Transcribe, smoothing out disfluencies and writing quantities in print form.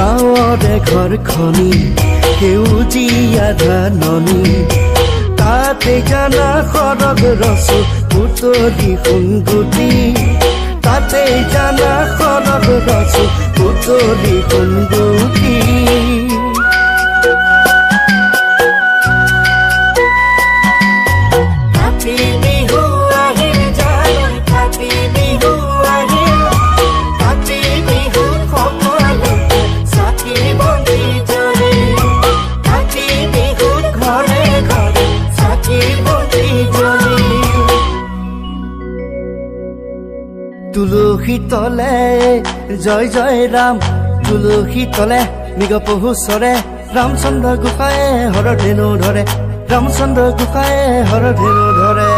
গাঁৱৰে ঘৰখনি সেউজীয়া ধাননি, তাতে জানা সৰগ ৰচো পুতলি সোণগুটি, তাতে জানা সৰগ ৰচো পুতলি সোণগুটি। কাতি বিহু আহিল জানৈ, কাতি বিহু আহিল, কাতি বিহুত সকলোতে চাকি বন্তি জ্বলিল, কাতি বিহুত ঘৰে ঘৰে চাকি বন্তি জ্বলিল। তুলসী তলে জয় জয় ৰাম, তুলসী তলে মৃগ পহু চৰে, ৰামচন্দ্ৰ গোসাঁয়ে হৰ ধেনু ধৰে, ৰামচন্দ্ৰ গোসাঁয়ে হৰ ধেনু ধৰে।